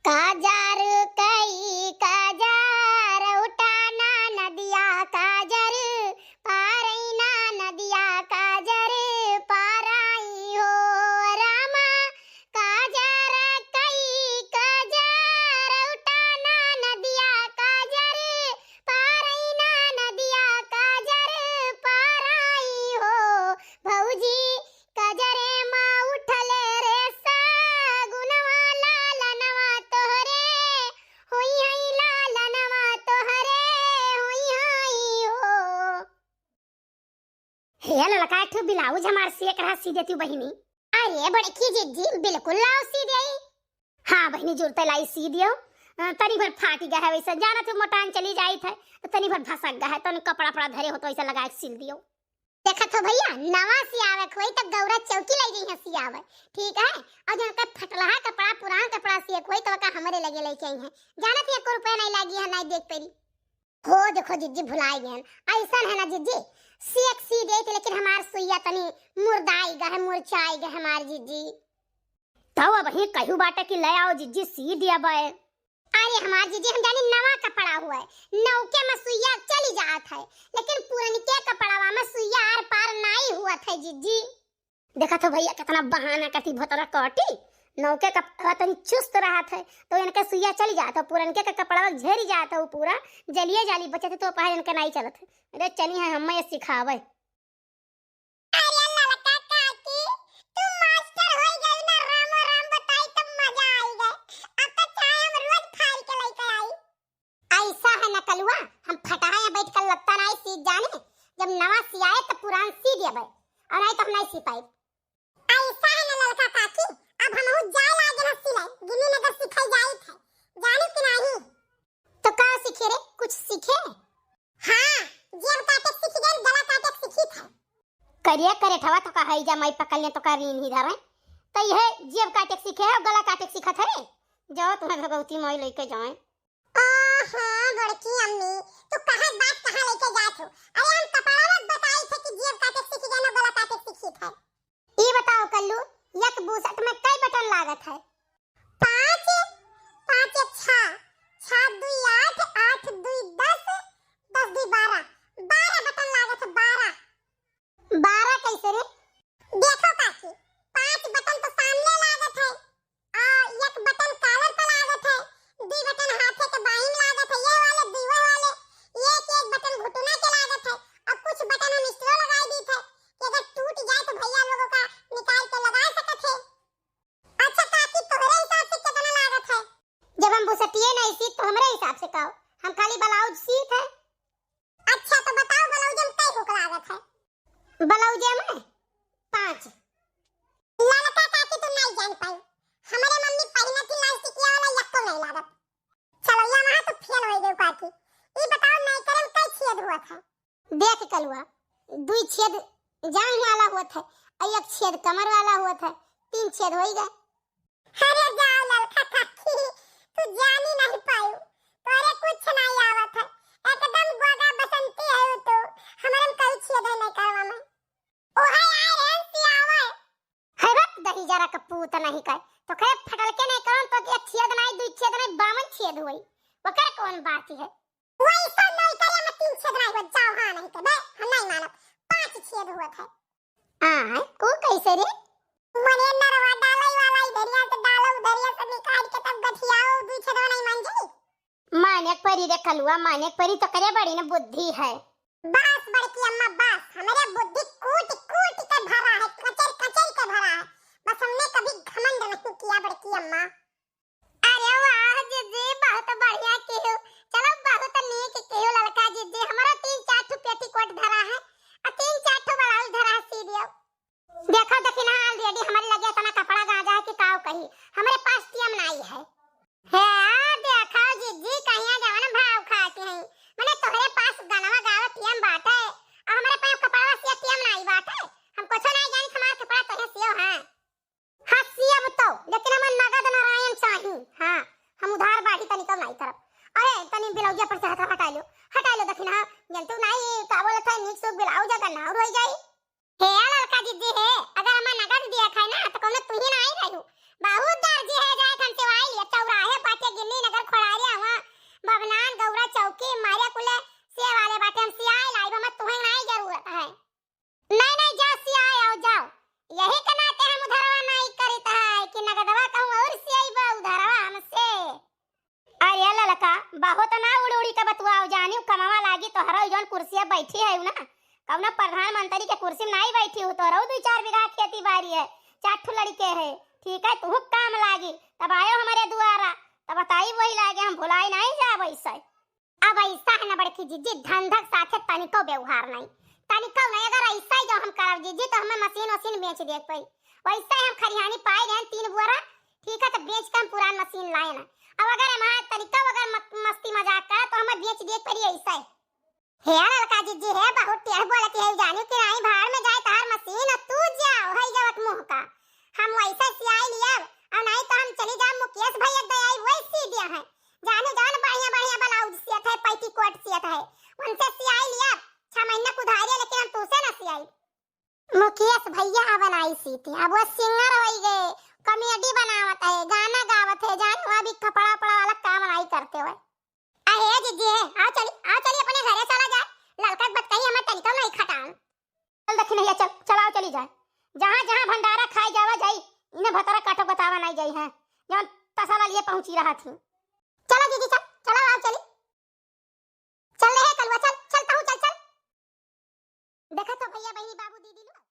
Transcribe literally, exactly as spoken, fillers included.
काजर कई काजर उठाना नदिया काजर, पारैना नदिया काजर, पाराई हो रामा। काजर कई काजर उठाना नदिया काजर, पारैना नदिया काजर, पाराई हो भौजी। कजरे मा उठले रे सगुनवा लालनवा तोहरे, होई हई लालनवा तोहरे, होई हई हो। हे ललका, एक ठो ब्लाउज हमार सिए के रहा, सी देती बहिनी। अरे बड़की जिज्जी, बिल्कुल लाओ सी देई। हाँ बहिनी, जुरते लाई सी दियो। अ, तनी भर फाटी गए है, वैसे जानत हो मोटान चली जाइत है, तो तनी भर भसक गए है, तनी कपड़ा पड़ा धरे हो तो ऐसे लगा के सिल दियो। देखत हो भैया, नवा सियावे के होई त गौरा चौकी ले जइहे सियावे, ठीक है? और जौन के फटलहा कपड़ा, पुरान कपड़ा सिए के होई त ओका हमरे लगे लेके अइहे। जानत ही एको रुपया नहीं लागी है, नहीं देख पेरी। हो देखो जिज्जी, भुलाई गए, ऐसा है ना जिज्जी, सिए के सी देत, लेकिन हमार सुइया तनी मुर्दाई गए, मुरचाई गए हमार जिज्जी। तब अब ही कहू बाटे कि ले आओ जिज्जी, सी दिया बे। अरे हमार जिज्जी, हम जानी नवा कपड़ा हुआ है, नौके में सुइया चली जात है, लेकिन पुरनके कपड़वा में सुइया आर पार नाई हुआ है जिज्जी। देखत हो भैया, कितना बहाना करती भोतरा कटी, नौके कपड़ा तनी चुस्त रहत है, तो इनके सुइया चली जात है, पुरनके के कपड़वा झेरी जात है, वो पूरा जलिए जाली बचत है, तो पहले इनके नाई चलत है। अरे चली है, हम ये सिखावे। अरे ललका काकी, तू मास्टर होई गई ना, रामो राम बताई तब मजा आई गए। अब तो चाहे हम रोज फाड़ के लेके आई। ऐसा है ना कलुआ, हम फटहा यहाँ बैठ कर लत्ता नाई सीख जाने, जब नवा सियाए तो पुरान सी देबे, और नहीं तो हम नहीं सी पाए। ऐसा है ना ललका काकी, अब हम हूँ जाए लागे ना सिलाई, गिनी नगर सिखाई जाई थे, जानी कि नहीं? तो का सीखे रे, कुछ सीखे? हाँ, जेब काटे सीख गए, गला काटे सीखी थे। करिया करेठवा तो का है जा माई पकड़ ले तो का रीन ही धरे। तो यह जेब काटे सीखे है, गला काटे सीखत है रे। जाओ तुम्हें भगवती माई लेके जाए। ओहो, बड़की अम्मी, तू कहाँ बात कहाँ लेके जात हो? अरे हम कपड़ा मत बताई थे कि जेब काटे सीख गए ना गला काटे सीखी थे। ई बताओ कल्लू, एक बुसट में कई बटन लागत है? पाँच, पाँच एक छः, छः दुई आठ, आठ दुई दस, दस दुई बारह, बारह बटन लागत है, बारह। बारह कैसे रे? देखो काकी, पाँच बटन तो सामने लागत है, आ एक बटन collar पर लागत है, दुई बटन हाथे के बाहीं में लागत है, ये वाले, दुई वाले, एक एक बटन घुटना के लागत है, और कुछ बटन हम इसलिए लगाई दी थे कि अगर टूट जाए तो भैया लोगों का निकाल के लगा सकत है। अच्छा काकी, तोहरे हिसाब से कितना लागत है? जब हम बुसटिए नहीं सीत तो हमरे हिसाब से का, हम खाली ब्लाउज सीत है। अच्छा तो बताओ, ब्लाउज में कै हुक लागत है? ब्लाउज में पाँच। ललका काकी तू नहीं जान पाई, हमारे मम्मी पहिना थी लाल टिकिया वाला यक्को नहीं लागत। चलो या वहाँ तो फेल हो गई काकी। ई बताओ नहीं करे में कै छेद हुआ था? देख कलुआ, दुई छेद जांघ वाला होत है, और एक छेद कमर वाला होत है, तीन छेद होई गए। अरे जाओ ललका काकी, तू जानी नहीं पायू, तोरे कुछ नहीं आवत है, एकदम गोगा बसंती है तू, हमरे में कई छेद है नहीं करवा में। ओहे आए रे सियावे। है बाप दही जरा के पूत नहीं कहे, तो कहे फटल के नहीं करन तो एक छेद नहीं, दुई छेद नहीं, बावन छेद होई, ओकर कौन बात है? वही सब नहीं करे में तीन छेद नहीं हुआ, जाओ हाँ नहीं के, बे, हम नहीं मानब। पाँच छेद हुआ था। आय, वो कैसे रे? मने नरवा डाले वाला इधरिया से डालो, उधरिया से निकाल के तब गठियाओ, दुई छेदवा नहीं मान जाई। माने परी रे कलुआ, माने परी, तो करे बड़ी न बुद्धि है। बस बड़की अम्मा बस, हमरे बुद्धि कूट कूट के भरा है, कचर कचर के भरा है। बस हमने कभी घमंड नहीं किया बड़की अम्मा। अरे वाह जिज्जी, बहुत बढ़िया किहू। चलो बहुत नीक किहू ललका जिज्जी, हमारा तीन चार ठो पेटीकोट धरा है और तीन चार ठो ब्लाउज धरा है, सी दियो। देखो दखिनहा, already हमारे लगे इतना कपड़ा गांजा है कि काव कही, हमारे पास टीएम नाई है। हे देखो जिज्जी, कहिया जवन भाव खाती हैं, मने तोहरे पास गनवा गावे टीएम बाटे, और हमारे पास कपड़ा सिया टीएम नाई बाटे। हम कुछो नहीं जानी, हमारा कपड़ा तोहे सियो है। हाँ, सियब तो, लेकिन हमें नगद नारायण चाही। हाँ, हम उधार बाढ़ी तनिको नाई करब। अरे, तनी ब्लाउजिया पर से हाथ हटा लो, हटा लो दखिनहा, जंतु नाई, का बोलत है, नीक सुख ब्लाउज अगर ना उड़ होई जाई। हे ललका जिज्जी हे, अगर हमें नगद दिया खाए ना, तो कौनो तू ही ना आई रहू। बहुत दर्जी है, जाए हम सिवाई लिया, बहुत ना उड़ उड़ी के बतुआओ, जानिउ कमवा लागी तोहरा जौन कुर्सिया बैठी है ना, कौनो प्रधानमंत्री के कुर्सी में नाहीं बैठी हूँ, तोहरा दुइ चार बीघा खेती बारी है, चार ठो लड़के है, ठीक है, तुहू काम लागी, तब आयो हमरे दुआरा, तब बताई वही लागे, हम भुलाई नाहीं जाब ऐसे। अब ऐसा है ना बड़की जिज्जी, धंधा के साथे तनिको व्यवहार नाहीं, तनिको नाहीं। अगर ऐसा ही जो हम करब जिज्जी, तो हमें मशीन वशीन बेच दे पाई। वैसे हम खरिहानी पाए रहे तीन बोरा, ठीक है, तो बेच के हम पुरान मशीन लाए ना। अब अगर हमारे तनिको अगर मत-, मस्ती मजाक करे, तो हमें बेच दे पड़ी ऐसा ही। हे ललका जिज्जी, हे बहुत टेढ़ बोलत है, जानिउ कि नाहीं, भाड़ में जाए तहार मशीन, तू जाओ, है जवत मुँह का। हम वैसे सियाई लियब, और नाहीं तो हम चली जाब मुकेश भैया के दयाई, वही सी दिया है। जानिउ जवन बढ़िया बढ़िया ब्लाउज सियत है, पेटीकोट सियत है, उनसे सियाई लियब। छह महीना के उधारी है, लेकिन हम तुसे ना सियाई। मुकेश भैया अब नाहीं सीते, अब वो सिंगर होई गए, कॉमेडी बनावत है, गाना गावत है, जानिउ अभी कपड़ा उपड़ा वाला काम नाहीं करते हुए। अहे जिज्जी है, आओ चली, आओ चली अपने घरे चला जाए। ललका के बतकही हमें तनिको नाहीं खटान। चल दखिनहिया, चल, चलाओ चली जाए। जहाँ जहाँ भंडारा खाए जावा जाई, इन्हें भतरा काटो बतावा नाहीं जाई है, जौन तसला लिए पहुँची रहा थी। चलो जिज्जी चल, चलो आओ चली। चल रे कलुआ, चल, चल तहूँ चल, चल। देखा तो भैया, बहिनी, बाबू, दीदी लोग।